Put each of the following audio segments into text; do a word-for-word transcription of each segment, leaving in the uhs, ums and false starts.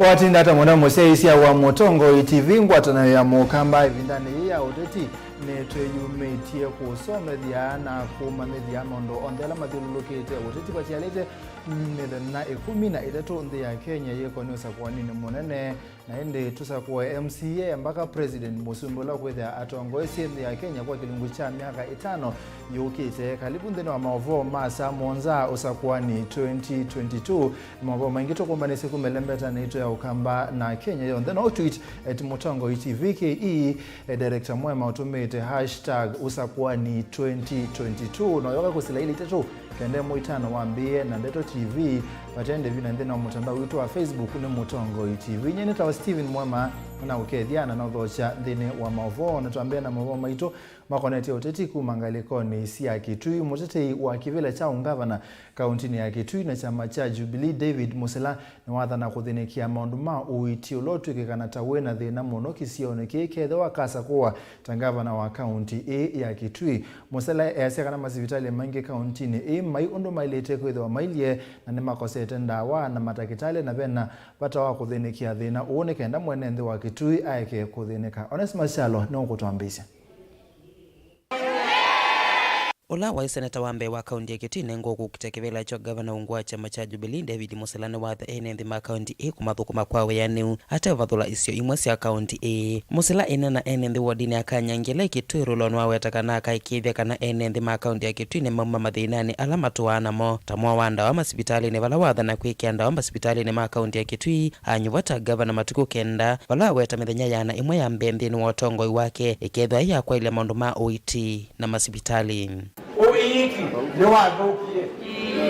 Watinda ata mũno mũsyaĩĩsya wa Mũtongoi T V, ngwatanĩo ya Mũkamba ĩvindanĩ yĩĩ ya ũteti nĩtwĩyumĩtye kũsomethya na kũmanyĩthya maũndũ onthe ala mathyũlũlũkĩte ũteti vatialĩte mĩthenya ĩkũmi na ĩtatũ nthĩ ya Kenya yĩkonie ũsakũaninĩ mũnene. Na ĩndĩ tũsakũe M C A mpaka president, mũsumbĩ ũla ũkwĩthĩa atongoesye nthĩ ya Kenya kwa kĩlungu kya myaka ĩtano yũkĩte. Kalivu nthĩnĩ wa maũvoo ma saa mũonza ũsakũani twenty twenty-two. Maũvoo maingĩ tũkũmbanĩsye kuma ĩlembetanĩ yitũ ya Ũkamba na Kenya yonthe. No tweet at Mũtongoi T V K E, eh, director mwema ũtũmĩĩte hashtag ũsakũani twenty twenty-two. No yoka kũsila ilĩ itatũ kenda ĩmwe itano wambĩĩe na Ndeto T V, vate ndĩvi na nthĩnĩ wa mũtandao witũ wa Facebook nĩ Mũtongoi T V. Nyie nĩtawa Steven Mwema, na ũkethya na nothokya nthĩnĩ wa maũvoo, na twambĩe na maũvoo maitũ makonetye ũteti kuma ngalĩkonĩ sya Kitui. Mũtetei wa kĩvĩla kya ũngavana kauntinĩ ya Kitui na kyama kya Jubilee, David Musila, nĩwathana kũthĩnĩkĩa maũndũ ma ũiiti ũla ũtw'ĩkĩkana ta wĩ na thĩna mũno kĩsionĩ kĩĩ kethĩwa akasakũwa ta ngavana wa kaunti ĩĩ ya Kitui. Musila easya kana masivitalĩ maingĩ kauntinĩ ĩĩ mai ũndũ maĩlĩte kwĩthĩwa mailyĩ, na nĩmakosete ndawa na matakĩtalĩ, na vena vata wa kũthĩnĩkĩa thĩna ũũ nĩ kenda mwene nthĩ wa Kitui aeke kũthĩnĩka. Onesmus Kyalo nĩũkũtwambĩĩsya. Ũla waĩ seneta wa mbee wa kaunti ya Kitui nengwa ũkũkita kĩvĩla kya gavana ungu wa kyama kya Jubilee, David Musila, nĩwatha ene nthĩ ma kaunti ĩĩ kũmathũkũma kwa wĩanĩu ateũvathũla isio imwe sya kaunti ĩĩ. Musila ĩneena ene nthĩ wodinĩ ya Kanyangĩ ĩla ĩ Kitui Rural nĩwaweta kana akaĩkĩĩthya kana ene nthĩ ma kaunti ya Kitui nĩmauma mathĩnanĩ ala matũaa namo, ta mwa wa ndawa masivitalĩnĩ vala wathana kwĩkĩa ndawa masivitalĩnĩ ma kaunti ya Kitui anyuvwa ta gavana matukũ kenda, vala aweta mĩthenya yana ĩmwe ya mbee nthĩnĩ wa ũtongoi wake ĩkethĩwa ĩ ya kwaĩlya maũndũ ma ũiiti na masivitalĩ. Ũiiti nĩwathũkie.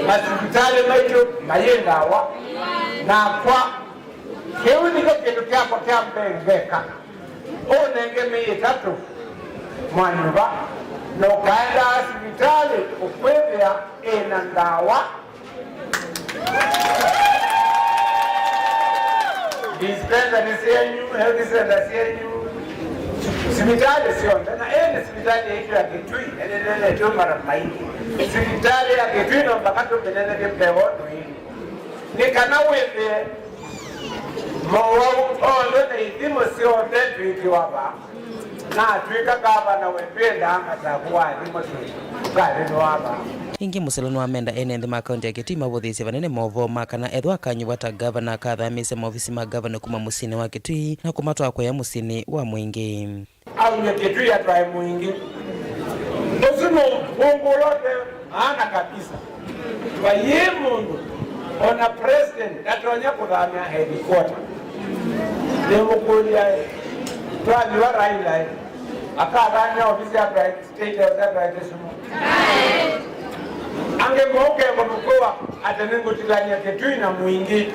Masivitalĩ maitũ mayĩ ndawa. Nakwa, kĩu nĩkyo kĩndũ kyakwa kya mbee ngeka. Ũnenge mĩĩ ĩtatũ mwanyuva, na ũkaendaa sivitalĩ ũkwĩthĩa ĩna ndawa. Dispensary syenyu, health center syenyu, sivitalĩ syonthe, na ĩndĩ sivitalĩ yaitũ ya Kitui ĩnenetwe mara maingĩ. Sivitalĩ ya Kitui no mpaka tũmĩnenevye mbee wa ũndũ ĩlĩ. Nĩ kana wĩthĩe mowau onthe na ithimo syonthe twĩkĩwa vaa. Natw'ĩka ngavana we, twĩendaa masaku wa athimo twĩ ngalĩnĩ wa vaa. Ĩngĩ, Musila nĩwamenda ene nthĩ ma kaunti ya Kitui mavũthĩĩsye vanene maũvoo ma kana ethwa akanyuvwa ta gavana, akathamisya maovisi ma gavana kuma mũsyĩnĩ wa Kitui na kũmatwaa kũya mũsyĩnĩ wa Mwingĩ. Aumye Kitui atwae Mwingĩ. Ũsu nĩ ũvũngũ ũla ũte maana kabisa. Vaiĩ mũndũ, o na president ndatonya kũthamya headquarter. Nĩmũkũlya, twathiwa Raila, akathamya ofisi ya State House atwae Kisumu. Angĩ moke mũnũkũwa atĩ nĩngũtilany'a Kitui na Mwingĩ.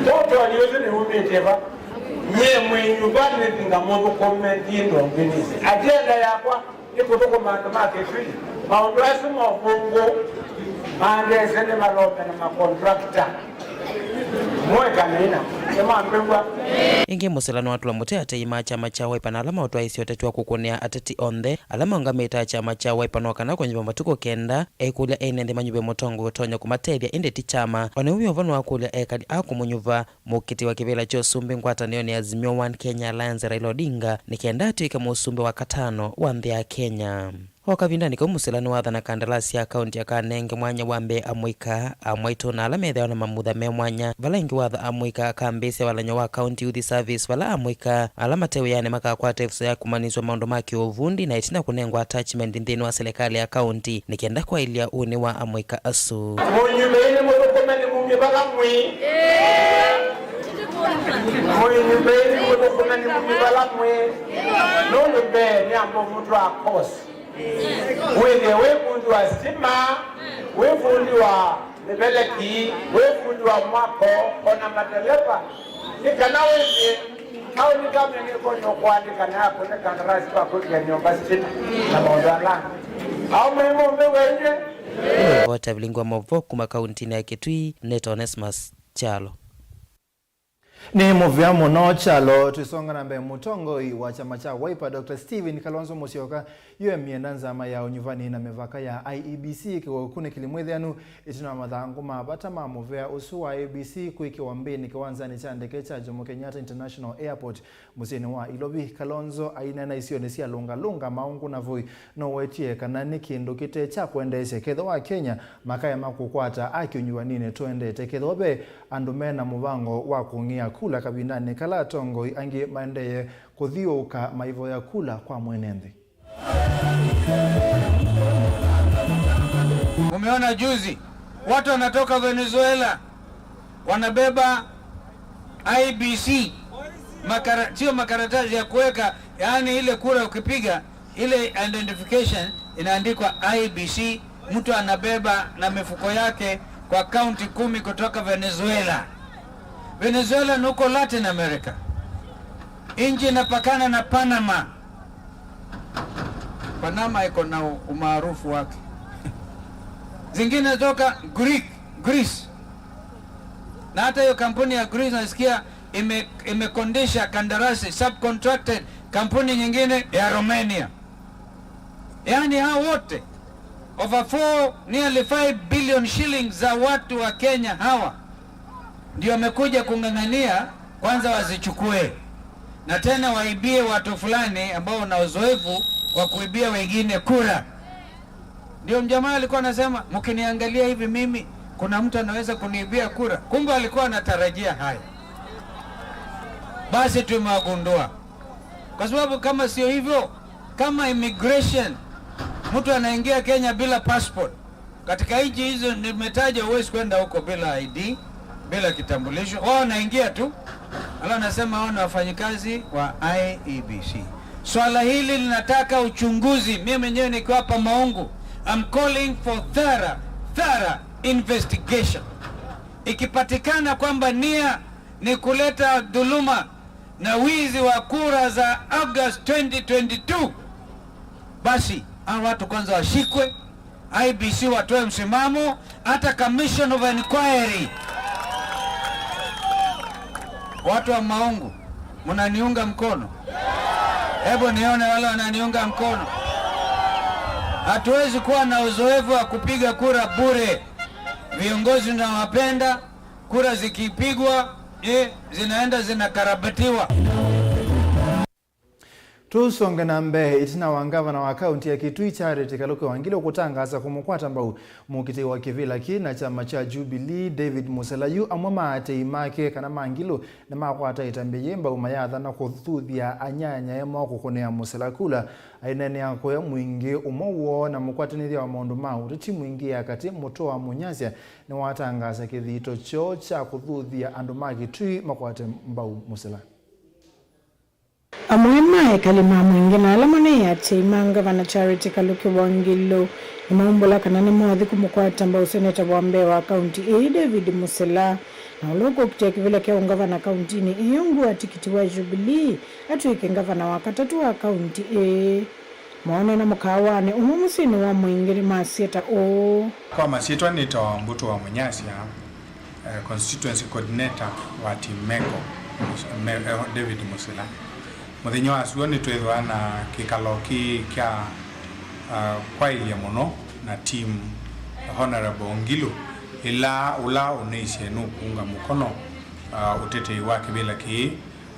Ũtoni ũsu nĩumĩte va? Nyie mwĩ nyũmba nĩthi ngamũthũkũme nthi ndongwinĩ. Agenda yakwa nĩ kũthũkũma andũ ma Kitui. Maũndũ asu ma ũvũngũ maandese nĩ malome na makontrakta. Mweka nĩna nĩmambĩw'a. Ĩngĩ, Musila nĩwatũla mũtĩ atei ma kyama kya Wiper na ala maũtwaĩĩsye ũteti wa kũkũnĩa ateti onthe ala maũngamĩte kyama kya Wiper no kana kũnyuva matukũ kenda, ekũlya ene nthĩ manyuve mũtongoi ũtonya kũmatethya, ĩndĩ ti kyama. O na ũu wĩ o vo, nĩwakũlya ekali a kũmũnyuva mũkiti wa kĩvĩla kya ũsumbĩ ngwatanĩonĩ ya Azimio One Kenya Alliance, Raila Odinga, nĩ kenda atw'ĩke mũsumbĩ wa katano wa nthĩ ya Kenya. O kavindanĩ kau, Musila nĩwathana kandalasi ya kaunti akanenge mwanya wa mbee amũika, amwaitũ na ala methĩawa na mamutha me mwanya, vala ĩngĩ watha amũika akambĩĩsya walany'o wa County Youth Service, vala amũika ala mate wĩanĩ makakwata ĩvuso ya kũmanyĩsw'a maũndũ ma kĩũvundi na ĩtina kũnengwa attachment nthĩnĩ wa silikalĩ ya kaunti nĩ kenda kwaĩlya ũnĩ wa amũika asu. Mũnyuve nĩ mũthũkũme nĩ mumye vala mwĩ. Mũnyuve nĩ mũthũkũme nĩ mumye vala mwĩ. Nũndũ mbee nĩ ambo mũtwaa course. Wĩthĩe wĩ fundi wa sitima, wĩ fundi wa mĩveleki, wĩ fundi wa mwako, o na mateleva. Nĩ kana wĩthĩe kaũnĩ ka mĩnĩkonyo kũandĩka na akũne kandarasi kwa kũlika nyũmba sitima na maũndũ ala angĩ. Aũme mũmbe wenye. Vota vilingi wa maũvoo kuma kauntinĩ ya Kitui, nĩtawa Onesmus Kyalo. Nĩ mũvea mũno kyalo. Tũisonga na mbee, mũtongoi wa kyama kya Wiper, Doctor Stephen Kalonzo Musyoka, yu emie na nzama ya ũnyuvani na mĩvaka ya I E B C kĩw'ũkunĩ kĩlimwĩthĩanu, ĩtina wa mathangũ ma vata ma mũvea ũsu wa I E B C kwĩkĩwa mbĩnĩ kĩwanzanĩ kya ndeke kya Jomo Kenyatta International Airport mũsyĩnĩ wa Ilovi. Kalonzo aineena isionĩ sya lũngalũnga, maũngũ na voi, no wetie kana nĩ kĩndũ kĩte kya kwendeesya kethĩwa Akenya makaema kũkwata aki ũnyuvaninĩ tũendete. Kethĩwa ve andũ me na mũvango wa kũng'ĩa kula kavindanĩ kala atongoi angĩ maendee kũthiũũka maivoya kula kwa mwene nthĩ. Umeona juzi watu wanatoka Venezuela wanabeba I B C, makara-, sio makaratasi ya kuweka, yaani ile kura ukipiga, ile identification inaandikwa I B C, mtu anabeba na mifuko yake kwa kaunti kumi kutoka Venezuela. Venezuela ni huko Latin America. Nchi inapakana na Panama. Panama iko na u-, umaarufu wake. Zingine toka Greek, Greece. Na hata hiyo kampuni ya Greece nasikia ime-, imekondisha kandarasi, subcontracted kampuni nyingine ya Romania. Yaani hao wote, over four, nearly five billion shillings za watu wa Kenya hawa ndio wamekuja kung'ang'ania kwanza wazichukue, na tena waibie watu fulani ambao wana uzoefu wa kuibia wengine kura. Ndio mjamaa alikuwa anasema, "Mkiniangalia hivi mimi, kuna mtu anaweza kuniibia kura?" Kumbe alikuwa anatarajia haya. Basi tumewagundua. Kwa sababu kama sio hivyo, kama immigration, mtu anaingia Kenya bila passport, katika nchi hizo nimetaja, huwezi kwenda huko bila I D, bila kitambulisho. Wao wanaingia tu, alafu anasema wao ni wafanyikazi wa I E B C. Swala hili linataka uchunguzi. Mimi mwenyewe nikiwa hapa Maungu, I'm calling for thorough, thorough investigation. Ikipatikana kwamba nia ni kuleta dhuluma na wizi wa kura za August twenty twenty-two, basi hao watu kwanza washikwe, I B C watoe msimamo, hata commission of inquiry. Watu wa Maungu, mnaniunga mkono? Hebu nione wale wananiunga mkono. Hatuwezi kuwa na uzoefu wa kupiga kura bure. Viongozi tunawapenda, kura zikipigwa, eh, zinaenda zinakarabatiwa. Tũsonge na mbee, ĩtina wa ngavana wa kaunti ya Kitui Charity Kaluki Wangilu kũtangaasa kũmũkwata mbau mũkitĩi wa kĩvĩla kĩ na kyama kya Jubilee, David Musila, yu amwe ma aatĩĩi make kana ma Ngilu nĩmakwata ĩtambya yĩ mbau, mayathana kũthuthya anyanyae moo kũkũnĩa Musila kula. Aineenea kũya mwingĩ ũmwe woo na mũkwatanĩthya wa maũndũ ma ũteti mwingĩ ya katĩ, Mũtũa Mũnyasya, nĩwatangaasa kĩthito kyoo kya kũthuthya andũ ma Kitui makwate mbau Musila. Amwe ma ekali ma mwingĩ na ala manaĩ aatĩĩi ma ngavana Charity Kaluki Wangilu nĩmaumbũla kana nĩmoothi kũmũkwata mbau seneta wa mbee wa kaunti ĩĩ, David Musila, na ũla ũkũkitĩa kĩvĩla kya ũngavana kauntinĩ ĩĩ, ungu wa tikiti wa Jubilee, atw'ĩke ngavana wa katatũ wa kaunti ĩĩ. Mooneena mũkaawanĩ ũmwe mũsyĩnĩ wa Mwingĩ nĩmasyĩta ũũ. Kwa masyĩtwa nĩtawa Mbũtũ wa Mũnyasya, eh, constituency coordinator wa team Meko, me-, eh, David Musila. Mũthenya wa syũa nĩtwĩthwa na kĩkalo kĩ kya, ah, kwaĩlya mũno na team Honorable Ngilu, ĩla ũla ũnaisye nũkũunga mũkono, ah, ũtetei wa kĩvĩla kĩĩ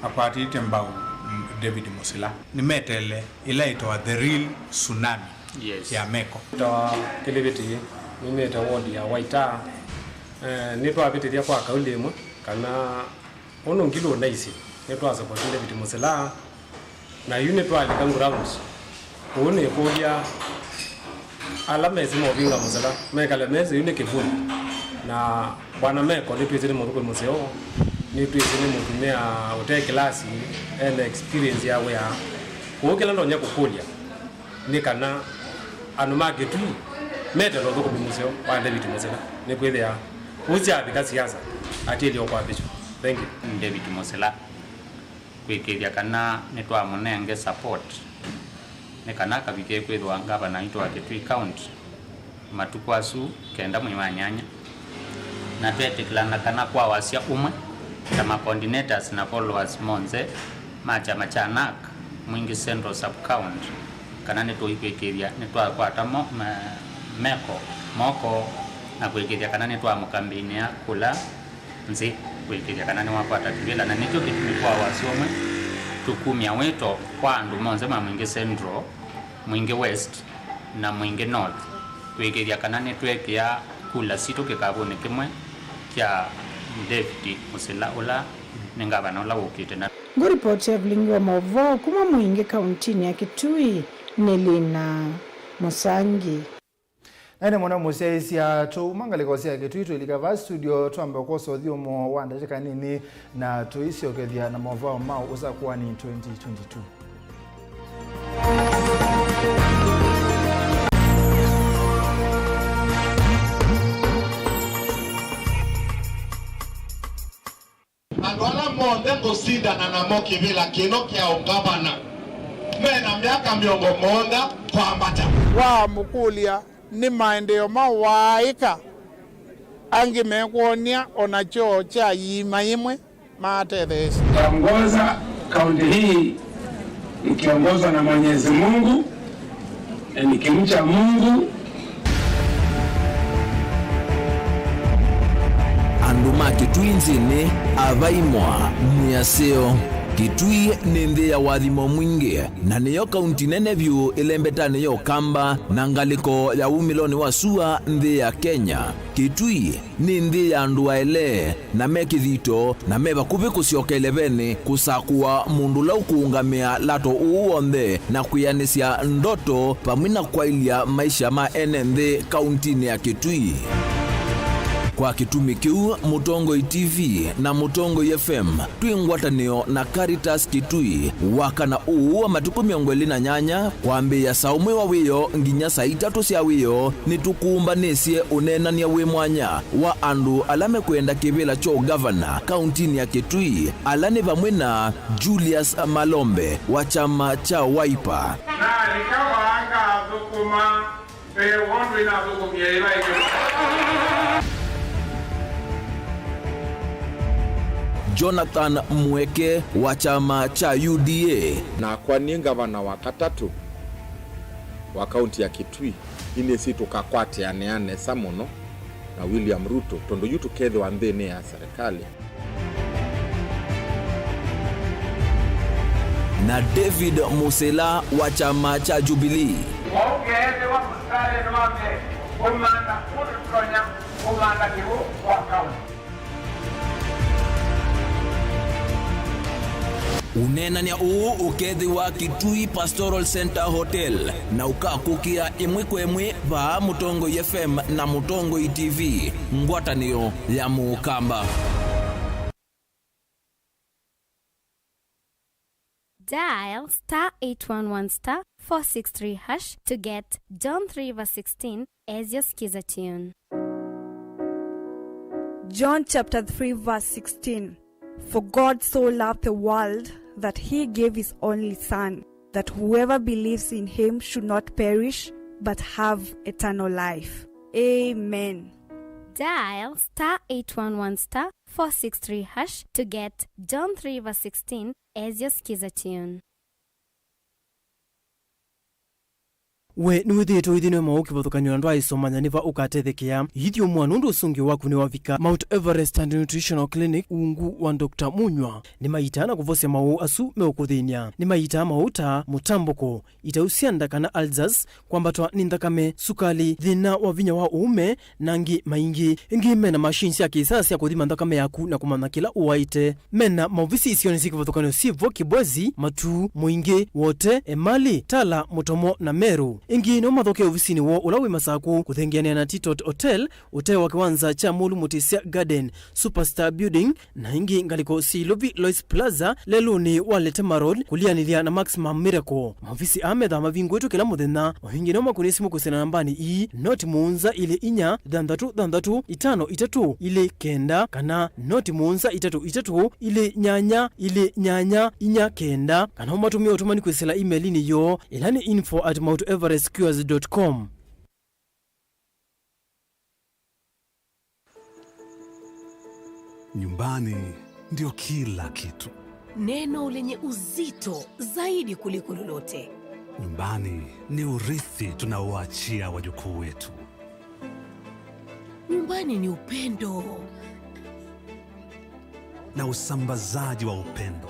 akwatĩte mbau, mm, David Musila. Nĩmeteele ĩla ĩtawa the real tsunami, yes, ya Meko. Tawa Kĩlĩvĩtĩ, nĩnĩte ward ya Waita. Eh, nĩtwavĩtĩthya kwa kauli ĩmwe kana ũndũ Ngilu ũnaisye, nĩtwasapoti David Musila, na yu nĩtwalika grounds. Ũu nĩkũlya ala mesĩ movinga Mũsela mekale mesĩ, yu nĩ kĩvuli. Na Bwana Meko nĩtwĩsĩ nĩ mũthũkũmi mũseo, nĩtwĩsĩ nĩ mũtumĩa ũte kĩlasi, ena experience ya wĩa. Kwoou kĩla ndonya kũkũlya nĩ kana andũ ma Kĩtui metele ũthũkũmi mũseo wa David Mũsela, nĩkwĩthĩa ũu syavika siasa atiĩlye ũkwambĩkyo. Thank you. David Mũsela. Kwĩkĩĩthya kana nĩtwamũnenge support nĩ kana akavikĩe kwĩthĩwa ngavana witũ wa Kitui County matukũ asu kenda mwei wa nyanya, na twetĩkĩlana kana kwa wasya ũmwe Ta ma coordinators na followers monthe ma kyama kya NARC Mwingi Central Sub-County, kana nĩtũikwĩkĩĩthya nĩtwakwata mo-, me-, meko, moko na kũĩkĩĩthya kana nĩtwamũkambĩnĩa kũla nzĩ kũĩkĩĩthya kana nĩwakwata kĩvĩla, na nĩkyo kĩtumi kwa wasya ũmwe tũkumya wĩto kwa andũ monthe ma Mwingi Central, Mwingi West, na Mwingi North, kũĩkĩĩthya kana nĩtwekĩa kula sitũ kĩkavũnĩ kĩmwe kya David Musila ũla nĩ ngavana ũla wũkĩte. Na ngũripoti ya vilingi wa maũvoo kuma Mwingi kauntinĩ ya Kitui nĩ Lina Mũsangi. Na ĩndĩ mũno mũsyaĩĩsya, tũuma ngalĩko sya Kitui tũilika vaa studio twambe kwosa ũthyũmũo wa ndatĩka nini na tũisyokethya na maũvoo ma ũsakũani twenty twenty-two. Andũ ala monthe ngũsindana namo kĩvĩla kĩno kya ũngavana me na myaka mĩongo mũonza kwambata. Wamũkũlya nĩ maendeeo maũ waaĩka, angĩ mekwony'a o na kyoo kya iima yĩmwe. Matetheesye. Taongoza kaunti hii nikiongozwa na Mwenyezi Mungu na nikimcha Mungu. Andũ ma Kitui nthĩnĩ, avaimwa, mwĩaseo. Kitui nĩ nthĩ ya wathimo mwingĩ, na nĩyo kaunti nene vyũ ĩlembetanĩ ya Ũkamba na ngalĩko ya wumĩlonĩ wa sua nthĩ ya Kenya. Kitui nĩ nthĩ ya andũ aele, na me kĩthito, na me vakuvĩ kũsyoka ĩlevenĩ kũsakũa mũndũ ũla ũkũũngamĩa lato ũũ w'onthe na kwĩanĩsya ndoto vamwe na kwaĩlya maisha ma ene nthĩ kauntinĩ ya Kitui. Kwa kĩtumi kĩu, Mũtongoi T V na Mũtongoi F M twĩ ngwatanĩo na Caritas Kitui, wakana ũũ wa matukũ mĩongo ĩlĩ na nyanya, kwambĩĩa saa ũmwe wa wĩoo nginya saa itatũ sya wĩoo, nĩtũkũmbanĩsye ũneenany'a wĩ mwanya wa andũ ala mekwenda kĩvĩla kya ũngavana kauntinĩ ya Kitui, ala nĩ vamwe na Julius Malombe wa kyama kya Wiper. Nalika vaa ngathũkũma mbee woo ndwĩnathũkũmie ĩla ĩngĩ. Jonathan Mweke wa kyama kya U D A. Nakwa nĩ ngavana wa katatũ wa kaunti ya Kitui, nĩnĩsĩ tũkakwatĩanĩa nesa mũno na William Ruto, tondũ yu tũkethĩwa nthĩnĩ ya serikali. Na David Musila wa kyama kya Jubilee. Ũkeethĩwa mũsitalĩnĩ wa mbee kũmantha ũndũ tũtonya kũmantha kĩw'ũ kwa kaunti. Ũneenany'a ũũ ũkethĩwa Kitui Pastoral Center Hotel, na ũkakũkĩa ĩmwe kwa ĩmwe vaa Mũtongoi F M na Mũtongoi T V, ngwatanĩo ya Mũkamba. Dial star eight one one star four six three hash to get John three verse sixteen as your skiza tune. John chapter three verse sixteen. For God so loved the world that he gave his only Son, that whoever believes in him should not perish but have eternal life. Amen. Dial star eight one one star four six three hash to get John three verse sixteen as your skiza tune. We nĩwĩthĩĩtwe ũithĩnĩwe maũũ kĩvathũkany'o na ndwaaĩsomanya nĩ va ũkatethekea? Ithyũmũa nũndũ ũsũngĩo waku nĩwavika. Mount Everest and Nutritional Clinic, ungu wa Doctor Munywa, nĩmaitaa na kũvosya maũũ asu meũkũthĩny'a. Nĩmaitaa maũũ ta mũtambũko, itau sya nda kana ulcers, kwambatwa nĩ nthakame, sukali, thĩna wa vinya wa ũũme, na angĩ maingĩ. Ĩngĩ mena machine sya kĩsaa sya kũthima nthakame yaku na kũmanya kĩla ũwaĩte. Mena maovisi isionĩ syĩ kĩvathũkany'o syĩ vo Kibwezi, Matuu, Mwingĩ, Wote, Emali, Tala, Mũtomo na Meru. Ĩngĩ no mathokee ovisinĩ woo ũla wĩ Masakũ kũthengeanĩa na Titot Hotel, ũtee wa kĩwanza kya Mũlu Mũtĩsya Garden, Superstar Building, na ĩngĩ ngalĩko syĩ Ilovi Lois Plaza, lelũnĩ wa Letema Road, kũlianĩlya na Maximum Miracle. Maovisi aa methaa mavingũĩtwe kĩla mũthenya. Mavingi no makũnĩe simũ kwĩsĩla nambanĩ ii, noti mũonza ilĩ inya thanthatũ thanthatũ itano itatũ ilĩ kenda, kana noti mũonza itatũ itatũ ilĩ nyanya ilĩ nyanya inya kenda, kana ũmatũmĩe ũtũmani kwĩsĩla email-inĩ yoo, ĩla nĩ info at mount everest cures dot com. Nyumbani ndio kila kitu. Neno lenye uzito zaidi kuliko lolote. Nyumbani ni urithi tunaoachia wajukuu wetu. Nyumbani ni upendo. Na usambazaji wa upendo.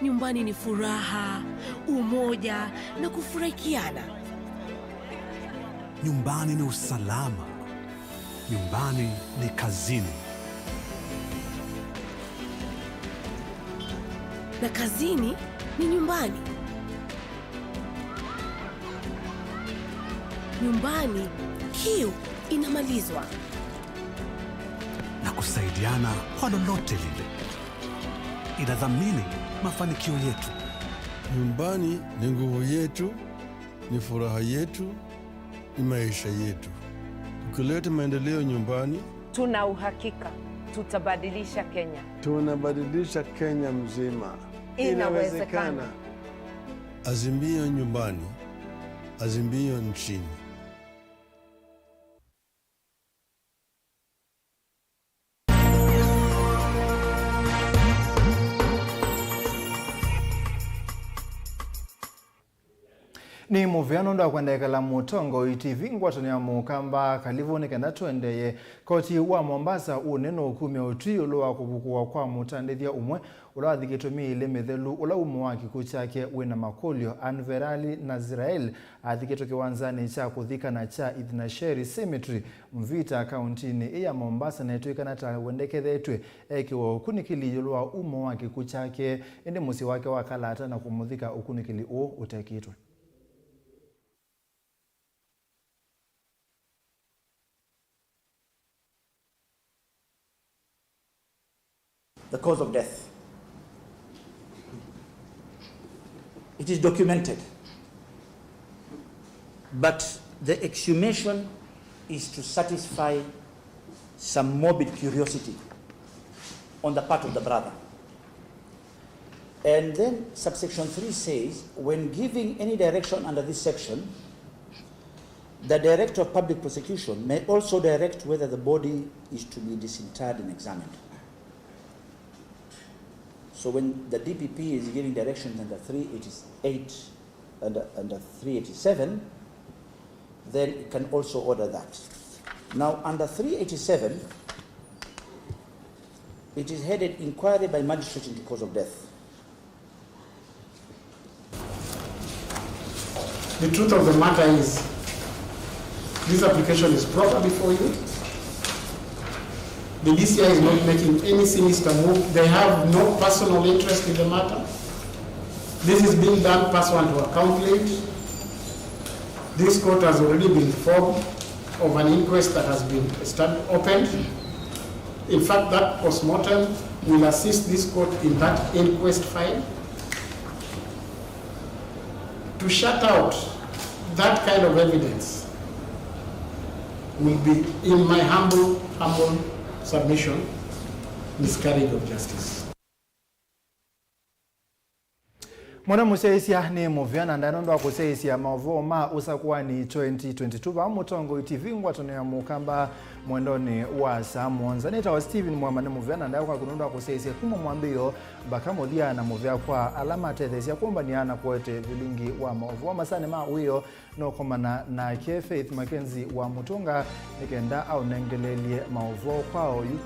Nyumbani ni furaha, umoja na kufurahikiana. Nyumbani ni usalama. Nyumbani ni kazini. Na kazini ni nyumbani. Nyumbani, kiu inamalizwa. Na kusaidiana kwa lolote lile inadhamini mafanikio yetu. Nyumbani ni nguvu yetu, ni furaha yetu, ni maisha yetu. Tukileta maendeleo nyumbani, tuna uhakika tutabadilisha Kenya. Tunabadilisha Kenya mzima. Inawezekana. Azimio nyumbani, Azimio nchini. Nĩ mũvea nũndũ wa kwendeekela Mũtongoi T V ngwatanĩo ya Mũkamba. Kalivũ nĩ kenda tũendeye. Koti wa Mombasa ũnĩ nũkumya ũtwi ĩũlũ wa kũvukũwa kwa mũtandĩthya ũmwe ũla wathikĩtwe mĩilĩ mĩthelu, ũla umo wa kĩkw'ũ kyake wĩ na makũlyo. Anverali Nazirael athikĩtwe kĩwanzanĩ kya kũthikana kya Ithnasheri Cemetery, Mvita, kauntinĩ ĩ ya Mombasa, na ĩtw'ĩkana ta wendekethetw'e ekĩwe ũkunĩkĩli ĩũlũ wa umo wa kĩkw'ũ kyake, ĩndĩ mũsyĩ wake wakalata na kũmũthika ũkunĩkĩli ũũ ũtekĩtwe. The cause of death. It is documented, but the exhumation is to satisfy some morbid curiosity on the part of the brother. And then subsection three says, when giving any direction under this section, the Director of Public Prosecution may also direct whether the body is to be disinterred and examined. So when the D P P is giving directions under three eighty-eight and under three eighty-seven, then it can also order that. Now, under three eighty-seven, it is headed Inquiry by Magistrate into Cause of Death. The truth of the matter is, this application is proper before you. The D C I is not making any sinister move. They have no personal interest in the matter. This is being done pursuant to a complaint. This court has already been informed of an inquest that has been estab- opened. In fact, that postmortem will assist this court in that inquest file to shut out that kind of evidence will be, in my humble, humble submission, miscarriage of justice. Mwana mũsyaĩĩsya nĩ mũvea na ndaĩ nũndũ wa kũsyaĩĩsya maũvoo ma ũsakũanĩ twenty twenty-two vaa Mũtongoi T V ngwatanĩo ya Mũkamba mwendonĩ wa saa mũonza. Nĩtawa Stephen Mwema, nĩ mũvea na ndaĩ kwaku nũndũ wa kũsyaĩĩsya kuma mwambĩĩo mbaka mũthya, na mũvea kwa ala matetheesya kũmbany'a na kũete vilingi wa maũvoo. Masanĩ ma wĩoo nũkomana nake Faith Mackenzie wa Mũtũnga nĩ kenda aũnengeleelye maũvoo kwa oyu.